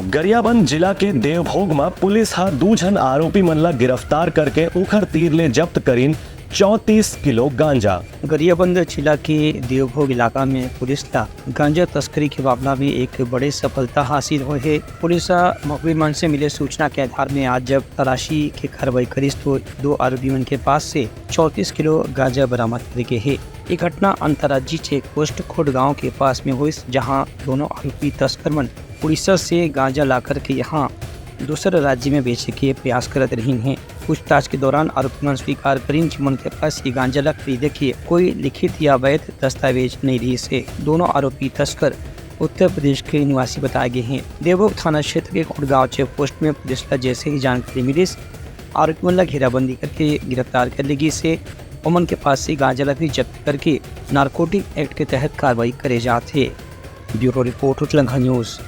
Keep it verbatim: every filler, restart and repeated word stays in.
गरियाबंद जिला के देवभोग म पुलिस ह दू झन आरोपी मन ला गिरफ्तार करके उखर तीर ले जब्त करिन चौंतीस किलो गांजा। गरियाबंद जिला के देवभोग इलाका में पुलिस ला गांजा तस्करी के मामला में एक बड़े सफलता हासिल होए हे। पुलिस ह मुखबिर मन से मिले सूचना के आधार में आज जब तलाशी के कार्रवाई करिस तो दो आरोपी मन के पास से चौंतीस किलो गांजा बरामद करे गे हे। ये घटना अंतर्राज्यीय चेक पोस्ट खुडगांव के पास में होइस, जहां दोनों आरोपी तस्कर मन उड़ीसा से गांजा लाकर के यहां दूसर राज्य में बेचे के प्रयास करत रहिन हे। पूछताछ के दौरान आरोपी मन स्वीकार करिन कि मन के पास ये गांजा ला खरीदे के कोई लिखित या वैध दस्तावेज नहीं रहिस हे। दोनों आरोपी तस्कर उत्तर प्रदेश के निवासी बताए गए हैं। देवभोग थाना क्षेत्र के खुडगांव चेक पोस्ट में पुलिस ला जैसे ही जानकारी मिलिस, आरोपी मन ला घेराबंदी करके गिरफ्तार कर ली गई से। ओमन के पास से गांजा ला भी जब्त करके नारकोटिक एक्ट के तहत कार्रवाई करे जात हे। Bureau report, Utlangha news.